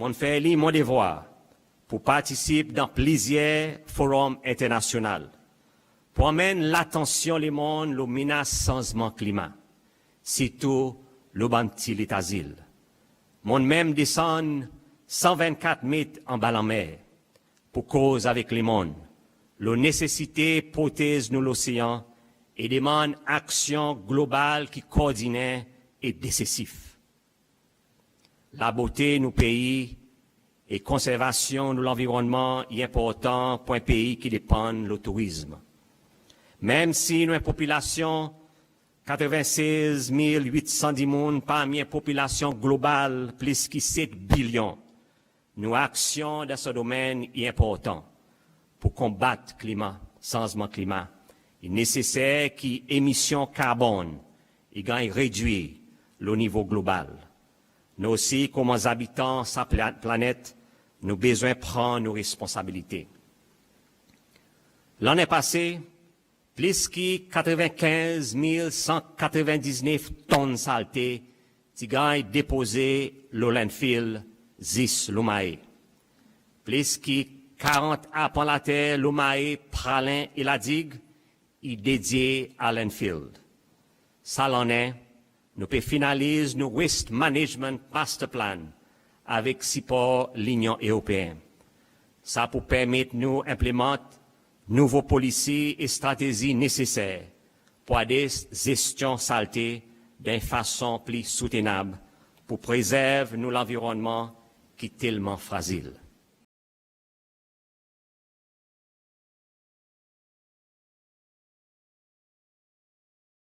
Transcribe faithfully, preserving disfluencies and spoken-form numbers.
mon'n fer li mon devwar pour partisip dan plizyer forum enternasyonal pour anmenn latansyon lemonn lo menas sanzman klima, sirtou lo bann pti leta zil. Mon'n menm desann san vennkat met anba lanmer pour koz avek lemonn lo nesesite protez nou losean e demann aksyon global ki kordinen e desesif. Labote nou pei e konservasyon nou lanvironnman i enportan pour en pei ki depann lo tourizm. Menm si nou en popilasyon katreven sez mil wit san dimoun parmi en popilasyon global plis ki set bilyon, nou aksyon dan sa domenn i enportan pour konbat klima, sanzman klima. I neseser ki emisyon karbonn i ganny redwir lo nivo global. Nou osi, konman zabitan sa pla-, planet, nou bezwen pran nou responsabilite. Lannen pase, plis ki katreven kenz mil san katreven diznef tonn salte ti ganny depoze lo landfill zis lo Mahe. Plis ki karant arpan later lo Mahe, Praslin e La Digue i dedye a landfill. Sa lannen, nou pe finaliz nou Waste Management Master Plan avek sipor Linyon Eropeen. Sa pou permet nou enplimant nouvo polisi e stratezi neseser pour adres zestyon salte dan en fason pli soutenab pour prezerv nou lanvironnman ki telman frazil.